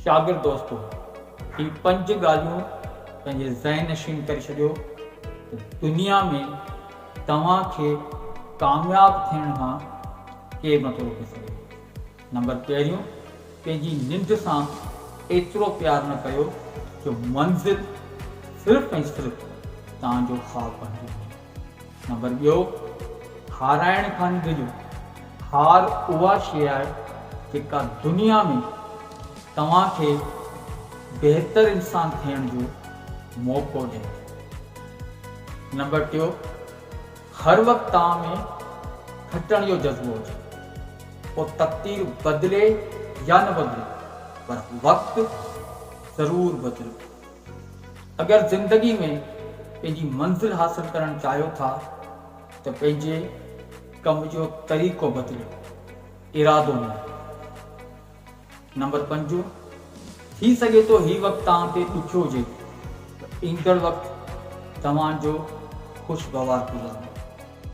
شاگرد دوستو! هي پنج ڳالهيون پنهنجي ذهن نشين ڪري ڇڏيو ته دنيا ۾ توهان کي ڪامياب ٿيڻ کان ڪير نٿو روڪي سگهي. نمبر پهريون، پنهنجي ننڊ سان ايترو پيار نه ڪيو جو منزل صرف ۽ صرف توهان جو خواب بڻجي وڃي. نمبر ٻيو، هارائڻ کان نه ڊڄو. هار اها شيء آهي جيڪا دنيا ۾ توهان کي بهتر انسان ٿيڻ جو موقعو ڏئي ٿي. نمبر ٽيو، هر وقت توهان ۾ کٽڻ جو جذبو هجي. پوء تقدير بدلي يا نه بدلي پر وقت ضرور بدلبو. اگر زندگي ۾ پنهنجي منزل حاصل ڪرڻ چاهيو ٿا ته پنهنجي ڪم جو طريقو بدليو، ارادو نه. نمبر پنجون، ٿي سگهي ٿو هي وقت توهان تي ڏکيو هجي پر ايندڙ وقت توهان جو خوشگوار گذرندو.